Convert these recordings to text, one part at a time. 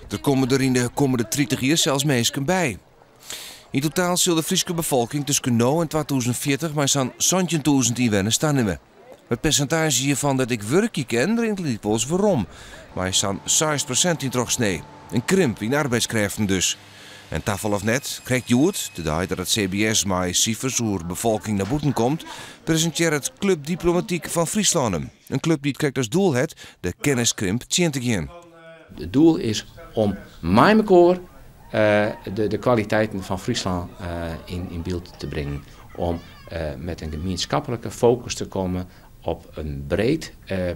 Der komme der yn de kommende 30 jier sels minsken by. Yn totaal sil de Fryske befolking tusken no en 2040 mei sa'n 17.000 ynwenners tanimme. It persintaazje hjirfan dat ek wurkje kin, rint lykwols werom, mei sa'n 6% yn trochsnee. In krimp yn arbeidskrêften dus. En tafal of net, krekt hjoed, de dei dat it CBS mei sifers oer befolking nei bûten komt, presintearret Club Diplomatyk fan Fryslân him. In klup dy't krekt as doel hat de kenniskrimp tsjin te gean. Het doel is om mei mekoar de kwaliteiten fan Fryslân yn byld te bringen. Om met in gemeenschappelijke focus te kommen op in breed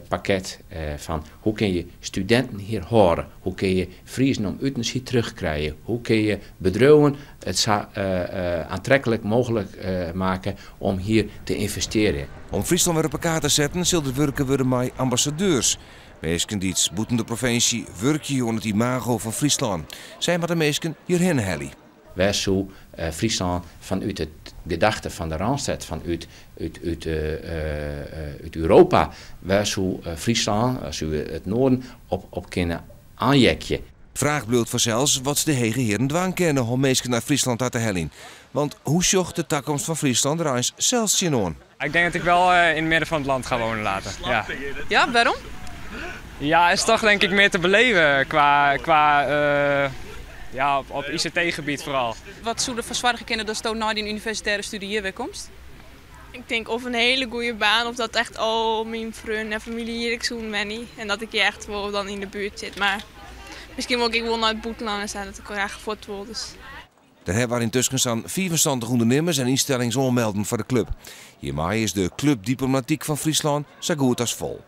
pakket fan hoe kinne je studinten hjir hâlde, hoe kinne je Friezen om utens hjir terugkrijge, hoe kinne je bedriuwen it sa aantrekkelijk mooglik meitsje om hjir te ynvestearjen. Om Fryslân wer op 'e kaart te setten, sil der wurke wurde mei ambassadeurs. Minsken dy't bûten de provinsje wurkje oan it imago fan Fryslân. Sy moatte minsken hjirhinne helje. Wêr soe Fryslân fanút it gedachte fan de Rânstêd, fanút út Europa, wêr soe Fryslân, soe it Noarden op kinne oanheakje? Fraach bliuwt fansels wat de hege hearen dwaan kinne om minsken nei Fryslân ta te heljen. Want hoe sjocht de takomst fan Fryslân der eins sels tsjinoan? Ik denk dat ik wel in het midden van het land ga wonen later. Ja. Ja, waarom? Ja, is toch denk ik meer te beleven qua, ja, op ICT-gebied vooral. Wat soe derfoar soargje kinne datsto nei dyn universitêre stúdzje hjir wer komst? Ik tink of in hiele goede baan of dat echt al myn freonen en famylje hjir ek soene wenje. En dat ik hjir echt wol dan yn de buert sit. Mar miskien wol ik ek wol nei it bûtenlân en sa, dat ik graach fuort wol. Dus. Der hawwe har yntusken sa'n 75 ûndernimmers en ynstellings oanmelden foar de klup. Hjirmei is de Club Diplomatyk fan Fryslân sa goed as fol.